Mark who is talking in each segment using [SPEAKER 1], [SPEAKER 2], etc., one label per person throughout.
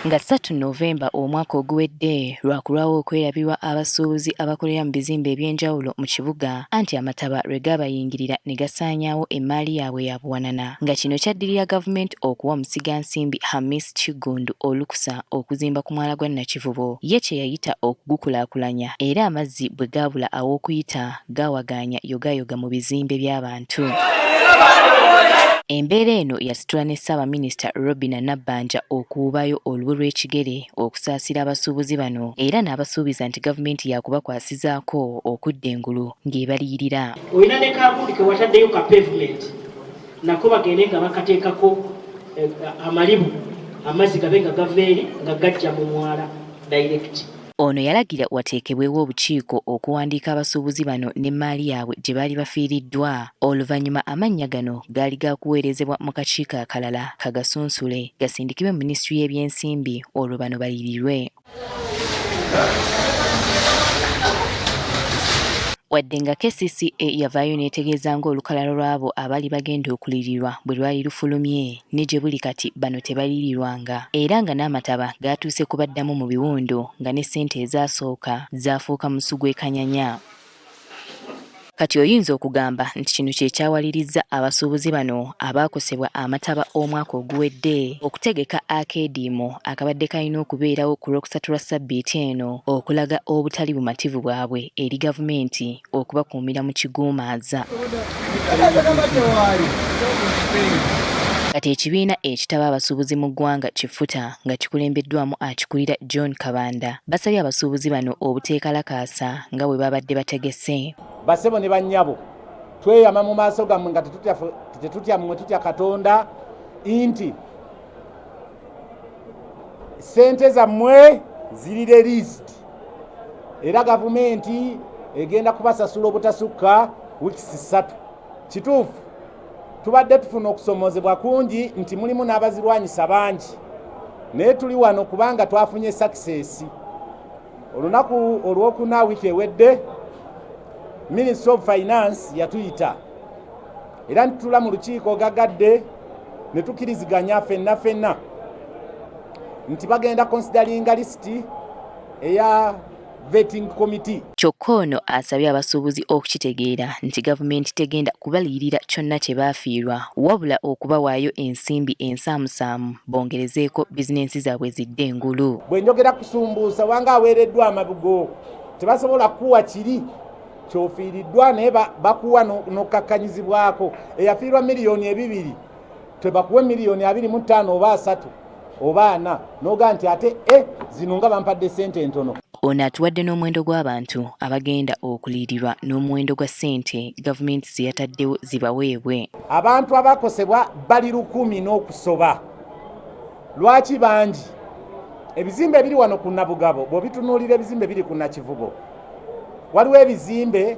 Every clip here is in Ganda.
[SPEAKER 1] Nga 3 Novemba omwaka oguwedde lwakulwawo okwerabirwa abasuubuzi abakolera mu bizimbe eby'enjawulo mu kibuga anti amataba lwe gaabayingirira ne gasaanyaawo emmaali yaabwe ya buwanana nga kino kyaddirira gavumenti okuwa musigansimbi Hamis Kiggundu olukusa okuzimba ku mwala gwa Nakivubo ye kye yayita okugukulaakulanya era amazzi bwe gaabula aw'okuyita gaawagaanya yogaayoga mu bizimbe by'abantu. Embeera eno yasitula ne Ssaabaminisita Robinah Nabbanja okuwuubayo olubu lw'ekigere okusaasira abasuubuzi bano era n'abasuubiza nti gavumenti yaakubakwasizaako okudda engulu ng'ebaliyirira.
[SPEAKER 2] Olina ne kagundi ke wataddeyo ka pavement nako bagende nga bakateekako amalibu amazzi gabe nga gava eri nga gajja mu mwala direct.
[SPEAKER 1] Ono yalagira wateekebwewo obukiiko okuwandiika abasuubuzi bano n'emmaali yaabwe gye baali bafiiriddwa. Oluvannyuma amannya gano gaali ga kuweerezebwa mu kakiiko akalala kagasunsule gasindikibwe mu minisitule y'ebyensimbi olwo bano baliyirirwe. Wadde nga KCCA yavaayo n'etegeeza ng'olukalala lw'abo abaali bagenda okuliyirirwa bwe lwali lufulumye, ne gye buli kati bano tebaliyirirwanga era nga n'amataba gaatuuse kubaddamu mu biwundu nga ne ssente ezaasooka zaafuuka musu gw'ekanyanya. Kati oyinza okugamba nti kino kye kyawalirizza abasuubuzi bano abaakosebwa amataba omwaka oguwedde okutegeka akeediimo akabadde kalina okubeerawo ku Lwokusatu lwa ssabbiiti eno okulaga obutali bumativu bwabwe eri gavumenti okubakuumira mu kiguumaaza. Kati ekibiina ekitaba abasuubuzi mu ggwanga ki FUTA nga kikulembeddwamu akikulira John Kabanda basabye abasuubuzi bano obuteekalakaasa nga bwe babadde bategese.
[SPEAKER 3] Bassebo ne bannyabo, tweyama mu maaso gammwe nga tetutya mmwe, tutya Katonda nti ssente zammwe ziri released era gavumenti egenda kubasasula obutasukka weeks 3. Kituufu tubadde tufuna okusomoozebwa kungi nti mulimu n'abazirwanyisa bangi, naye tuli wano kubanga twafunye success. Olunaku olwokuna wiiki ewedde Ministry of Finance yatuyita era ntutula mu lukiiko gagadde ne tukkiriziganya ffenna ffenna nti bagenda consideringa lisiti eya vetting committee.
[SPEAKER 1] Kyokka ono asabye abasuubuzi okukitegeera nti gavumenti tegenda kubaliyirira kyonna kye baafiirwa wabula okubawaayo ensimbi ensaamusaamu bongerezeeko bizinensi zaabwe zidde engulu.
[SPEAKER 3] Bwe njogera kusumbuusa wanga aweereddwa amabugo tebasobola kukuwa kiri kyofiiriddwa naye bakuwa n'okkakkanyizibwako. Eyafiirwa miliyoni 2 tebakuwe miliyoni 25 oba 30 oba 40 n'ogaa nti ate zino nga bampadde ssente ntono.
[SPEAKER 1] Ono atuwadde n'omuwendo gw'abantu abagenda okuliyirirwa n'omuwendo gwa ssente gavumenti ze yataddewo zibaweebwe.
[SPEAKER 3] Abantu abakosebwa bali 1000 n'okusoba. Lwaki bangi? Ebizimbe ebiri wano ku Nabugabo bw'obitunuulira, ebizimbe biri ku Nakivubo, waliwo ebizimbe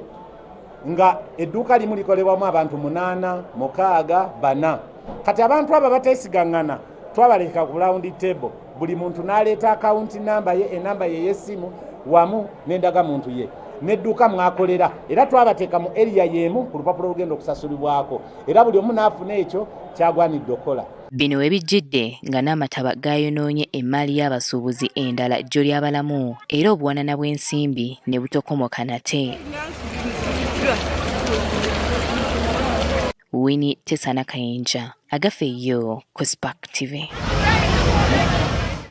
[SPEAKER 3] nga edduuka limu likolebwamu abantu 8, 6, 4. Kati abantu abo abateesigaŋŋana twabaleka ku round table, buli muntu n'aleeta akawunti namba ye, enamba ye ey'essimu wamu n'endagamuntu ye n'edduuka mwakolera, era twabateeka mu area y'emu ku lupapula olugenda okusasulibwako, era buli omu n'afuna ekyo kyagwanidde okukola.
[SPEAKER 1] Bino we bijjidde nga n'amataba gaayonoonye emmaali y'abasuubuzi endala jjo ly'abalamu era obuwanana bw'ensimbi ne butokomoka nate. Winnie Tesana Kayinja, Agafeeyo ku Spark TV.